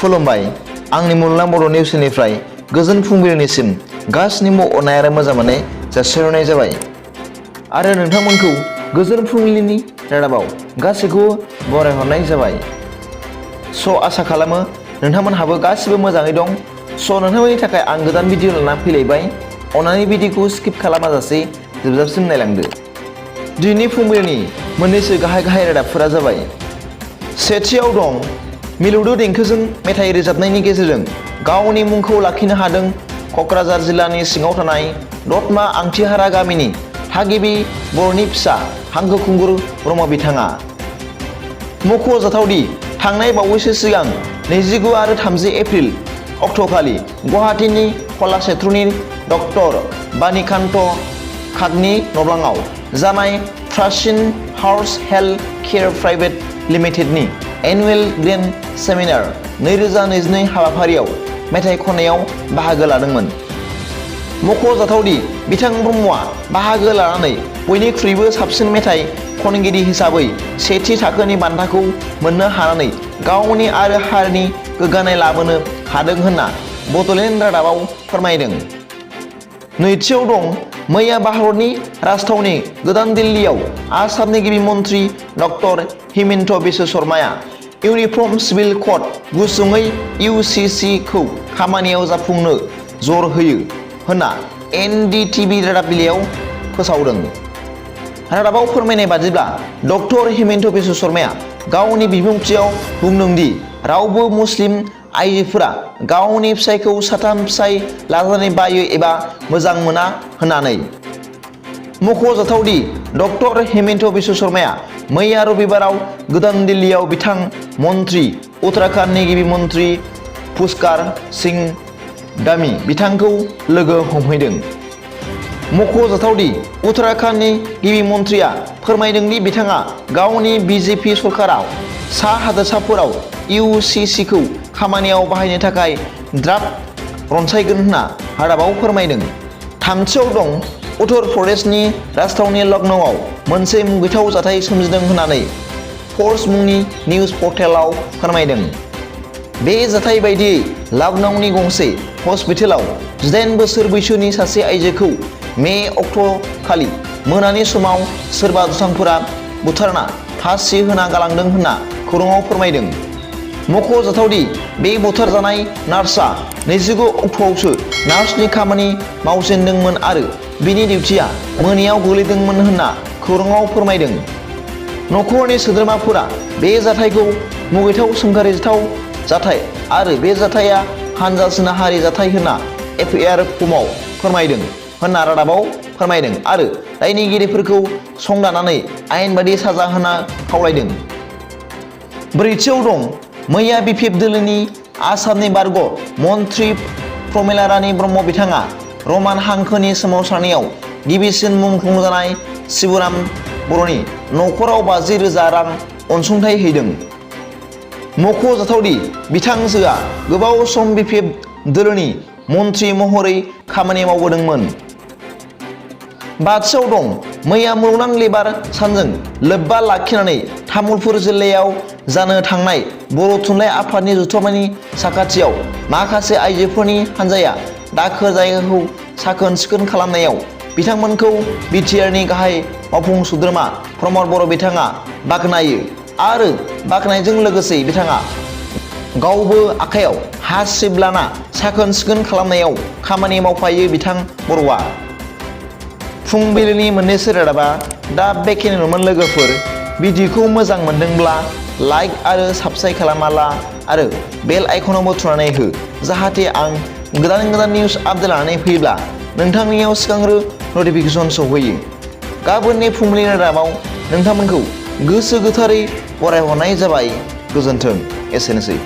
खुलुमबाय आंनि मुलुगनां बड' निउसनिफ्राय गोजोन फुंबिलिनिसिम गासैनिबो अननाय आरो मोजां मोननाय जासिहरनाय जाबाय आरो नोंथांमोनखौ गोजोन फुंबिलिनि रादाबाव गासैखौबो बरायहरनाय जाबाय। आसा खालामो नोंथांमोनहाबो गासिबो मोजाङै दं। नोंथांमोननि थाखाय आं गोदान भिडिअ लाना फैलायबाय। अन्नानै भिडिअखौ स्किप खालामाजासे जोबजासिम नायलांदो। दिनैनि फुंबिलिनि मोननैसो गाहाय रादाबफोरा जाबाय। सेथियाव दं मिलौदो देंखोजों मेथाइ रोजाबनायनि गेजेरजों गावनि मुंखौ लाखिनो हादों क'क्राझार जिल्लानि सिङाव थानाय दतमा आंथिहारा गामिनि थागिबि बर'नि फिसा हांखो खुंगुर ब्रह्म बिथाङा। मख'जाथावदि थांनाय बावैसो सिगां 29 आरो 30 एप्रिल अक्ट'खालि गुवाहाटीनि कलाक्षेत्रनि डक्टर बानिकान्त काकनि नब्लाङाव जानाय Prachin horse health care private लिमिटेडनि एनुवेल ग्रेन्ड सेमिनार 2022 हाबाफारियाव मेथाइ खननायाव बाहागो लादोंमोन। मख'जाथावदि बिथां ब्रह्मआ बाहागो लानानै बयनिख्रुइबो साबसिन मेथाइ खनगिरि हिसाबै सेथि थाखोनि बान्थाखौ मोननो हानानै गावनि आरो हारिनि गोग्गानाय लाबोनो हादों होनना बड'लेण्ड रादाबाव फोरमायदों। नैथियाव दं मैया भारतनि राजथावनि गोदान दिल्लीयाव आसामनि गिबि मन्थ्रि डक्टर हिमन्त बिश्व शर्माया इउनिफर्म सिभिल क'ड गुसुङै UCC खौ खामानियाव जाफुंनो जर होयो होनना NDTV रादाब बिलाइयाव फोसावदों। रादाबाव फोरमायनाय बादिब्ला डक्टर हिमन्त बिश्व शर्माया गावनि बिबुंथियाव बुंदों दि रावबो मुस्लिम आइजोफोरा गावनि फिसायखौ साथाम फिसाय लाजानो बायो एबा मोजां मोना होननानै। मख'जाथावदि डक्टर हिमन्त बिश्व शर्माया मैया रबिबाराव गोदान दिल्लीयाव बिथां मन्त्रि उत्तराखन्डनि गिबि मन्त्रि पुष्कर सिंह धामी बिथांखौ लोगो हमहैदों। मख'जाथावदि उत्तराखन्डनि गिबि मन्थ्रिया फोरमायदों दि बिथाङा गावनि BJP सरकाराव सा हादोरसाफोराव UCC खौ खामानियाव बाहायनो थाखाय ड्राफ्ट रनसायगोन होनना रादाबाव फोरमायदों। थामथियाव दं उत्तर प्रदेशनि राजथावनि लखनौआव मोनसे मुगैथाव जाथाय सोमजिदों होननानै फर्ब्स मुंनि निउज पर्टेलाव फोरमायदों। बे जाथाय बायदियै लखनौनि गंसे हस्पिटालाव 18 बोसोर बैसोनि सासे आइजोखौ मे अक्ट'खालि मोनानि समाव सोरबा दुथांफोरा बुथारना फासि होना गालांदों होनना खौराङाव फोरमायदों। मख'जाथावदि बे बुथारजानाय नार्सआ 29 अक्ट'आवसो नार्सनि खामानि मावजेनदोंमोन आरो बिनि डिउटिया मोनायाव गोलैदोंमोन होनना खौराङाव फोरमायदों। नखरनि सोद्रोमाफोरा बे जाथायखौ मुगैथाव सोंखारिजाथाव जाथाय आरो बे जाथाया हानजा जिनाहारि जाथाय होनना FIR फर्मआव फोरमायदों होनना रादाबाव फोरमायदों आरो दायनिगिरिफोरखौ संदाननानै आयेन बायदि साजा होना खावलायदों। ब्रैथियाव दं मैया BPF दोलोनि आसामनि बारग' मन्थ्रि प्रमिला रानी ब्रह्म बिथाङा रमान हांखोनि सोमावसारनायाव गिबिसिन मुंख्लं शिवराम बर'नि नखराव 50,000 रां अनसुंथाइ हैदों। मख'जाथावदि बिथांजोआ गोबाव सम BPF दोलोनि मन्थ्रि महरै खामानि मावबोदोंमोन। बाथियाव दं मैया मुलुगनां लेबार सानजों लोब्बा लाखिनानै तामुलपुर जिल्लायाव जानो थांनाय बर' थुनलाइ आफादनि जथुम्मानि साखाथियाव माखासे आइजोफोरनि हानजाया दाखोर जायगाखौ साखोन सिखोन खालामनायाव बिथांमोनखौ BTRनि गाहाय मावफुं सोद्रोमा प्रमद बर' बिथाङा बाख्नायो आरो बाख्नायजों लोगोसे बिथाङा गावबो आखायाव हासिब लाना साखोन सिखोन खालामनायाव खामानि मावफायो। बिथां बर'आ फुंबिलिनि मोननैसो रादाबा दा बेखिनिल'मोन लोगोफोर। भिडिअखौ मोजां मोनदोंब्ला लाइक आरो साबस्क्राइब खालामाला आरो बेल आइकनावबो थुनानै हो जाहाथे आं गोदान निउस आपडेट लानानै फैयोब्ला नोंथांनियाव सिगांग्रो नटिफिकेसन सौहैयो। गाबोननि फुंबिलिनि रादाबाव नोंथांमोनखौ गोसो गोथारै बरायहरनाय जाबाय। गोजोन्थों। एसेनोसै।